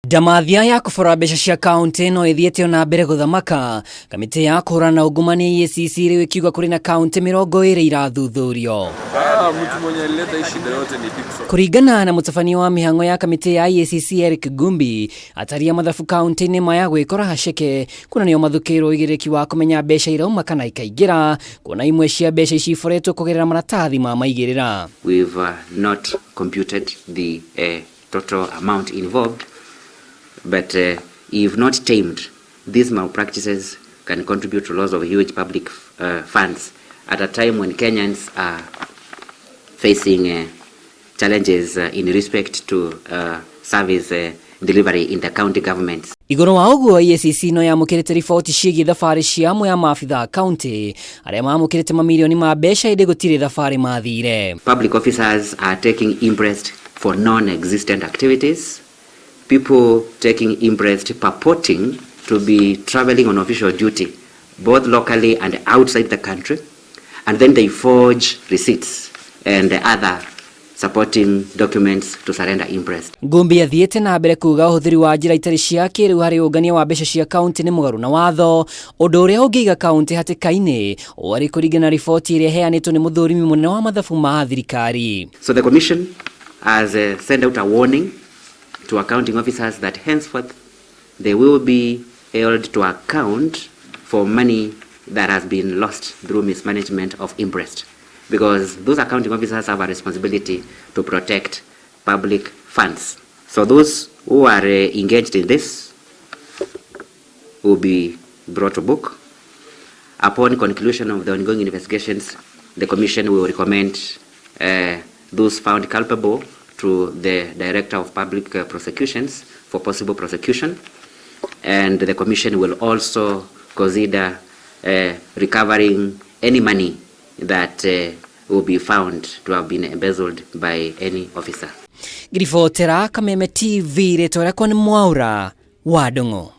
Ndamathia ya kũbora mbeca cia kaunti no ĩthiĩte ona mbere gũthamaka. Kamĩtĩ ya kũhũrana na ungumania EACC rĩu ĩkiuga kũrĩ na kaunti 20 irathuthurioa. Mtu mwenye alileta hii shida yote ni Dickson. Kũringana na mũtabania wa mĩhang'o ya kamĩtĩ ya EACC Eric Gumbi, atari a mathabu kaunti-inĩ maya gwĩkora haceke kuona nĩo mathukĩirwo ũigĩrĩrĩki wa kũmenya mbeca irauma kana ikaingĩra, kuona imwe cia mbeca ici iboretwo kũgerera maratathi ma maigĩrĩra. We've not computed the total amount involved, but if not tamed, these malpractices can contribute to loss of huge public funds at a time when Kenyans are facing challenges in respect to service delivery in the county governments. Igũrũ wa ũguo, EACC no yamũkĩrĩte riboti ciĩgiĩ thabarĩ cia amwe a maabitha a kaunti arĩa mamũkĩrĩte mamirioni ma mbeca ĩndĩ gũtirĩ thabarĩ mathire. Public officers are taking imprest for non-existent activities, people taking imprest purporting to be traveling on official duty, both locally and outside the country, and then they forge receipts and other supporting documents to surrender imprest. Ngumbi athiĩte na mbere kuga ũhũthĩri wa njĩra itarĩ cia kĩrĩu harĩ ũngania wa mbeca cia kaunti nĩ mũgarũ na watho, ũndũ ũrĩa ũngĩiga kaunti hatĩka-inĩ o arĩ kũringana na riboti ĩrĩa ĩheanĩtwo nĩ mũthũrimi mũnene wa mathabu ma thirikari. So the commission has sent out a warning to accounting officers that henceforth they will be held to account for money that has been lost through mismanagement of imprest, because those accounting officers have a responsibility to protect public funds. So those who are engaged in this will be brought to book. Upon conclusion of the ongoing investigations, the Commission will recommend those found culpable to the Director of Public Prosecutions for possible prosecution, and the Commission will also consider recovering any money that will be found to have been embezzled by any officer. Ngiribotera Kameme TV, rĩtwa rĩakwa nĩ Mwaura wa Ndung'u.